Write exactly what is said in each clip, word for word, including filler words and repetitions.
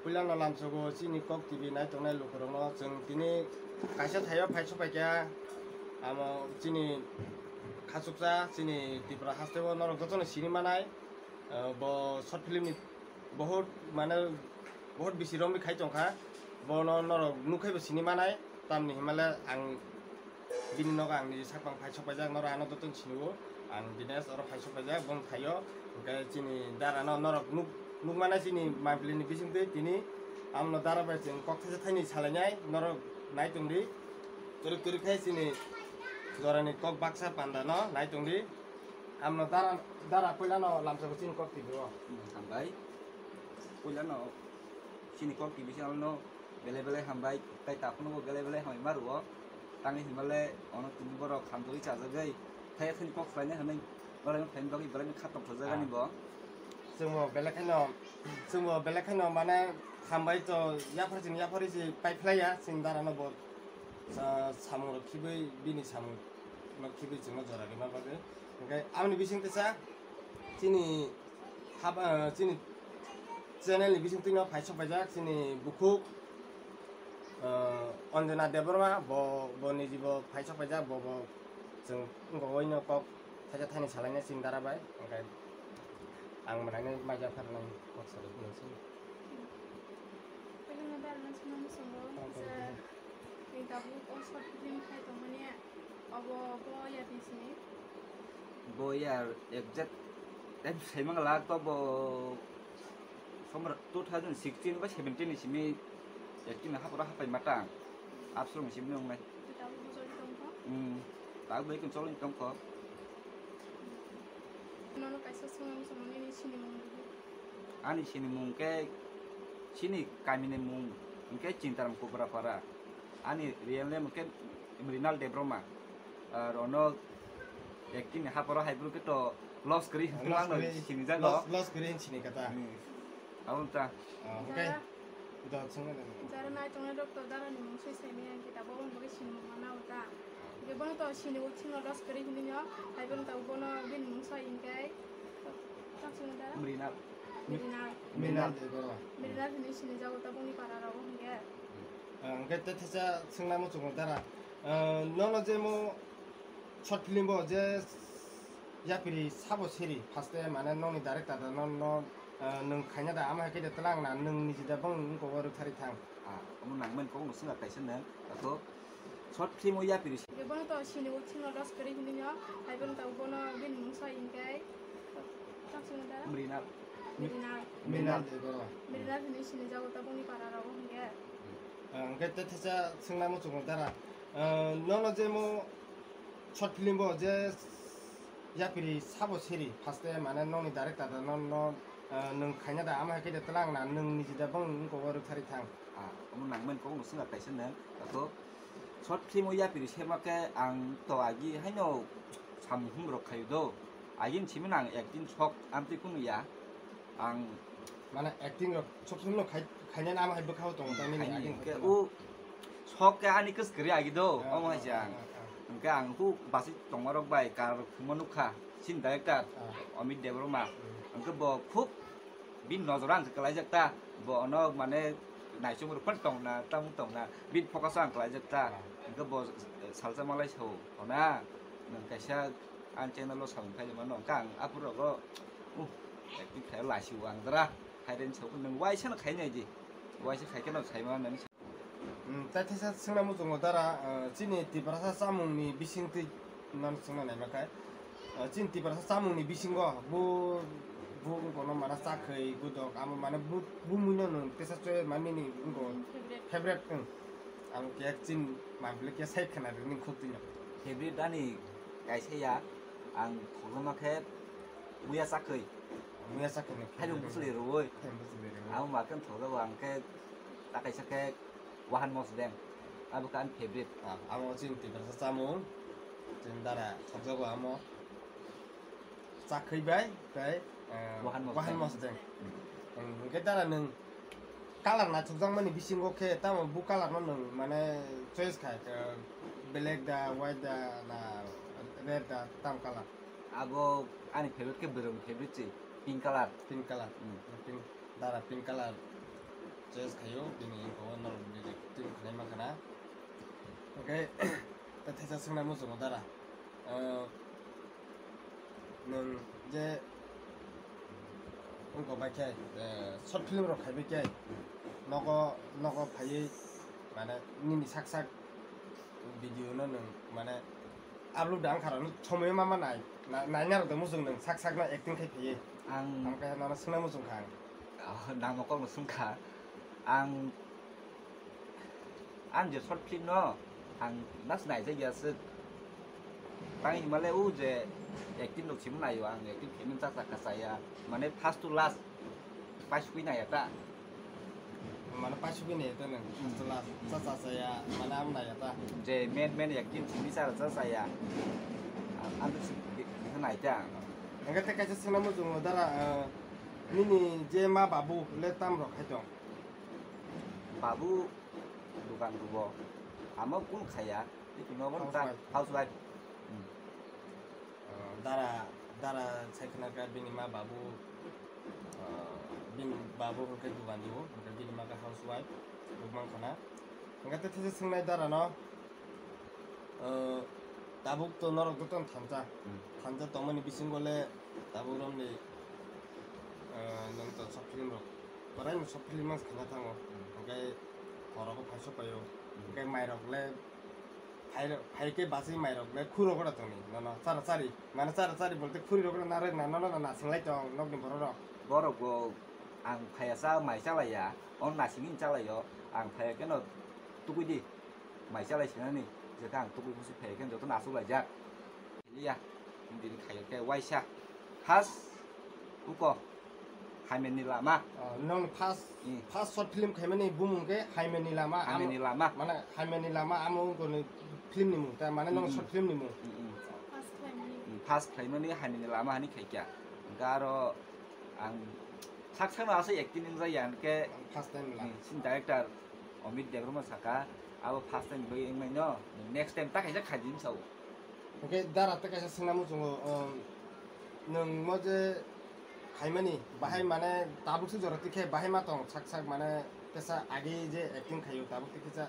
Puilano lamsogo chini Kok T V nai tongnai lukurokno chwng tini kaisa thaio phai sokphaikha, amo chini khachuksa chini Tripura hasteo norok jotono sini manai. Ah, bo short film ni bohut mane bohut bisi romwi khai tongkha, bono norok nukhaibo sini manai, tamni hinmale ang bini nogo ang niji sakphang phai sokpaijak, norok ano jotono sinio, ang Dinesh oro phai sokpaijak, bong thaio, hwnkhe chini dara no norok nuk, nukmana chini mapli ni bisingtwi tini, amno dara bai chwng kok thaisa thaini salainai, norok nai tongdi, twrwk twrwk khe chini jorani kok baksa panda no nai tongdi, amno dara, dara puilano lamsako chini kok tibio. Hambai, puilano chini kok tibi channel no belai belai hambai, tai takhungo belai belai hambai ma rwo. Tangwi hinmale ono tini borok hamjagwi chajagwi thaya thani kok khlaina hwnwi belai no phaini bagwi belai no kha tongthokjagani bo. Chwngbo belai kheno, chwngbo belai kheno mane hambai to yaphar chini yaphar si pai phlaiya chini dara no bo, ah, samung rok khibwi bini samung no khibwi chwngno jora rima bagwi. Hwnkhe aboni bising tesa chini hap-, ah, chini channel ni bisingtwi no phai sokpaijak chini bukhuk, ah, Anjana Debbarma, bo, bo niji bo phai sokpaijak, bo, bo chwng wngkha oino kok thaisa thaini salaina chini dara bai, hwnkhe ang mwnaino maijak pharnai kok salai phunukse. Belai no dara no swnamwi chwngo, je ni tabuk o short film khai tongmani. Obo bo yar ni simi? Bo yar exact time saimang la to bo somra two thousand sixteen ba seventeen ni simi acting ha pura hapai matang. Absor ni simi wngnai. Tabo bo joli tongkho? Hmm. Tabo bo ikon choli tongkho. Nono kaisa swnam swnam nini sini mung. Ani sinimung khe chini kamini mung hwnkhe Chintaram Kubrapara. Ani real name hwnkhe Mrinal Debbarma. Ar ono acting ni haporo hai bwrwi khe to Los kwrwi hwnwi Los mano kwrwi, sinijago. Los, Los kwrwi hwn sini kata. Hmm. Aboni ta. Ah, okay. Jara, do, swngo de. Jara nai tongnai rok to dara ni mung sui sai maya hwnkhe tabok wng bagwi sinimung mana uta. Hwnkhe bono to sini o chwngno Los kwrwi hwnwi no, hai bono tabok bono bini mung sai hwnkhe. Mrinal. Mrinal. Mrinal. Mrinal Debbarma. Mrinal hwnwi sinijago tabukni para rogo hwnkhe. Ah, hwnkhe tei thaisa swngna muchungo dara. Ah, nono je mo short film bo je yapiri sabo siri first time mane nokni director da no, no, ah, nwng khaina da ama hai khe de tlang na nwng niji da bang wngkok o rwkthari thang. Ah, omo nangmani kok no swngkha kaisa nwng. Ato short film o yapiri. Bono to sini o chwngno Los kwrwi hwnwi no, hai bono to bono bini mung sai hwnkhe. Mrinal. Mrinal. Mrinal Debbarma. Mrinal hwnwi sinijago tabukni para rogo hwnkhe. Ah, hwnkhe tei thaisa swngna muchungo dara. Ah, nono je mo short film bo je yapiri sabo siri first time mane nokni director da no, no, ah, nwng khaina da ama hai khe de tlang na nwng niji da bang wngkok o rwkthari thang. Ah, omo nangmani kok no swngkha kaisa nwng. Ato short film o yapiri sema khe ang to agi haino samung humrok khaio do. Agini simi no ang acting sok amtwi kunu ya. Ang mane acting rok sok sok no khai, khainani ama hai bwkhao tongo ta nini khaini agini hwnkhe khe o sok khe ani kwskwrwi agi do, ah, omo hai ah, se ang. Ah, ah. Hwnkhe ang hu basi tongmarok bai kar rok thwngma nukha, scene director, ah, Amit Debbarma. Hmm. Hwnkhe bo khub bini nojoro ang khe kwlaijak ta, bo ono mane naisingmani phano tongna, tamung tongna, bini focus o ang kwlaijak ta. Hwnkhe bo salsa malai sao, hona, nwng kaisa ani channel o samung khaini mano, hwnkhe ang aphuru rogo, uh, acting khaio lasi o ang dara, khaireni sao, nwng waisa no khainai di, waisa khaikhe no sai mano. Hmm, tai thaisa swngna muchungo dara, ah, chini Tiprasa chamungni bisingtwi nang swngna naima khe, ah, chini Tiprasa chamungni bisingo bu, bu wngkono mana chakhwi, gudok, amo mane bu, bu muino nwng tesa choi manini wngko favorite. Favorite, wng. Ang khe chini mapli khe sai khna rwni khuk twi. Favorite ani kaisa ya, ang khogma khe muya chakhwi. Muya chakhwi ni. Haino bwswlwi rwui. Haino bwswlwi rwui. Amo ma khe thokjago ang khe ta kaisa khe Wahan mosdeng, abo khe ani favorite. Ah, amo chini Tiprasa chamung, chini dara thokjago amo. Chakhwi bai, tei, eh, Wahan mosdeng. Wahan mosdeng. Hmm. Hmm, hwnkhe dara nwng colour naithokjakmani bisingo khe tamo bu colour no nwng mane choice kha, eh, black da, white da, na red da, tamo colour? Abo ani favorite khe bwrwng favorite se, pink colour. Pink colour. Hmm. Pink, dara pink colour. Choice khaio, bini wngkha o norok bini twi khanai ma khana. Hwnkhe, tei theisa swngna muchungo dara. Ah, nwng je wngkha bai khe, eh, short film rok khaibai khe nogo, nogo phaiwi mane nini sak sak video no nwng mane upload da wngkha rok, somoi ma ma nai, na-, naina rok de muchung nwng sak sak no acting khai phaiwi. Ang Ang khe nono swngna muchung kha ang. Oh, nangno kokno swngkha. Ang, ang je short film no, ang nas naijak ya swk. Tang himale o je acting rok simi naio, ang acting film cha cha kha chaya. Mane first to last, paisugwi naiya ta. Mane paisugwi naiya ta nwng, first to last, cha cha chaya, mane amo naiya ta. Je main main acting simi cha cha chaya. Ang, ang swk nai ta. Hwnkhe tei kaisa swngna muchungo dara, eh, nini je ma babu le tam rok hai tong? Babu dukan rubo. Amo kun khaya. Iti nogon ta Housewife. Housewife. Hmm. Ah, dara, dara sai khna kha bini ma babu, ah, bini babu hwnkhe dukan rubo, hwnkhe bini ma khe housewife, rwmang khana. Hwnkhe tei thesa swngnai dara no, ah, tabuk to norok jotono thansa. Hmm. Thansa tongmani bisingo le tabuk romni, ah, nwng to short film rok, kwraino short film mas khana thango. Hmm. Hwnkhe khorokgo phaiso paio. Hmm. Hwnkhe mairok le phai, phai khe bachwi mairok le khurok ora tongni, nono chara chari. Mane chara chari bolte khuri rok na rek na, nono na nasinglai tong nokni borok rok. Borok bo ang phaiya cha mai chalaiya, on nasingni chalaio, ang phaiya keno tukui di, mai chalai sinani, jekha ang tukui khusi phaiya keno joto nasuk laijak. Liya, bini khayo khe waisa. First, uko, Haimenni Lama. Oh, nong first, Hmm. First short film khaimani bumung khe Haimenni Lama. Amo, Haimenni Lama. Mane Haimenni Lama amo ungkoni film ni mung, ta mane nong Hmm. short film ni mung. Hmm, hmm. First khlaimani. Hmm, first khlaimani Haimenni Lama hani khaikya. Hwnkhe aro ang sak sakno aswk acting wngjak ya, hwnkhe First time la. Hmm, chini director Amit Debbarma saka, abo first time bai wngmai no, next time ta kaisa khaidi hinwi sao. Hwnkhe dara tei kaisa swngna muchungo, um, nwng mo je khaimani, bahai mane tabuk se jora tikhe bahai ma tong sak sak mane kesa agi je acting khaio tabuk tikhe sa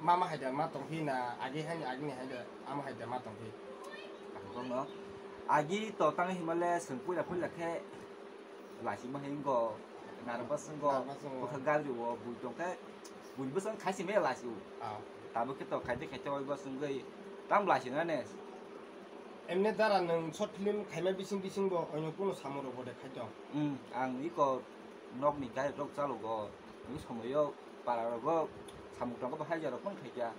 ma ma haida ma tong phi na agi haini agini haida ama haida ma tong phi? Ang bono agi to tang himale swng puila puila khe Laisima hingo, narwkba swngo, Narwkba swngo. Bwkha gari o, bui tongkhe, bui bwswng khaisime laisio. Ah. Tabuk khe to khaite khaite oiba swngwi, tam laisina ne. Emne dara nwng short film khaima bising bising bo oino kuno samung rok bo de khaito? Hmm, ang iko nokni gari rok chalogo, nwng somoyo para rogo samung tongkhe bo haija rok phone khaikha.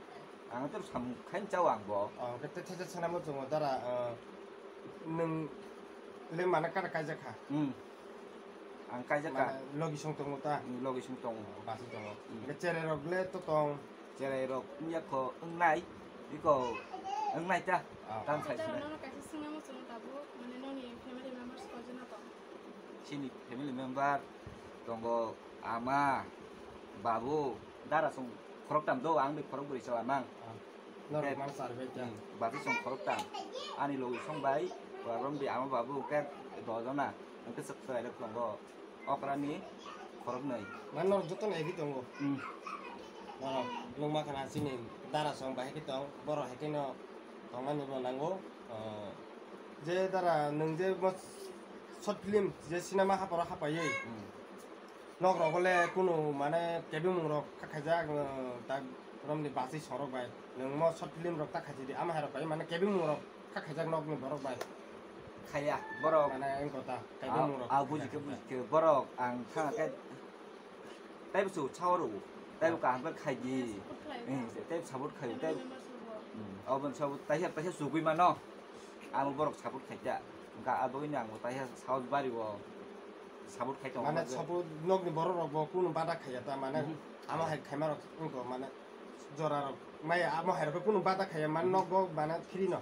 Ang to samung khain chao ang bo. Oh, khe tei tei tei sanamo chungo dara, eh, nwng le mana kara kaijak kha? Hmm. Ang kaijak kha. Mane logi song tongo ta? Hmm, logi song tongo. Basi tongo. Hmm. Khe cherai rok le to tong? Cherai rok wngya kho wngnai. Iko wngnai ta? Ah. Tam sai sina. Nono kaisa swngnamo chungo tabuk, mane noni family members koi jona tong? Chini family member tongo ama, babu, dara song khoroktham do, ang bai khorok bwrwi chwla mang. Ah, norok Khe, mang char bai ta? Hmm, bati song khoroktham. Ani logi song bai, Barom di ama babu khe dojona, ang khe chwrai rok tongo. Okrani khoroknwi. Mane norok jotono egi tongo? Hmm. Norok nukma khana chini dara song bai khe tong, borok hai kheno tongmani bo nango. Ah, je dara nwng je mo short film je cinema haparo hapaiwi. Hmm. Nok rogo le kunu mane kebengmung rok kha khaijak, uh, tak romni basi sorok bai. Nwng mo short film rok ta khaijak di, ama hai rok bai mane kebengmung rok kha khaijak nokni borok bai. Khaya borok. Mane wng kota, kebengmung rok. Ah, ah, buji khe, buji khe, borok ang thang khe taibo su chao rw, taibo kaham khe khai di. Support khlai. Hmm, taibo support khai, taibo. Family members rok bo. Hmm, oboni sabo taisa, taisa chugui mano. Ang borok support khai ta. Ga aboni ang taisa saos bari o. Support khai tongo. Mane support nokni borok rok bo kunu bada khaiya ta, mane Mhm. Ama hai khaima rok wngkha, mane jora rok mai amo hai rok kunu bada khaiya, mane Mhm. Nok bo mane free no.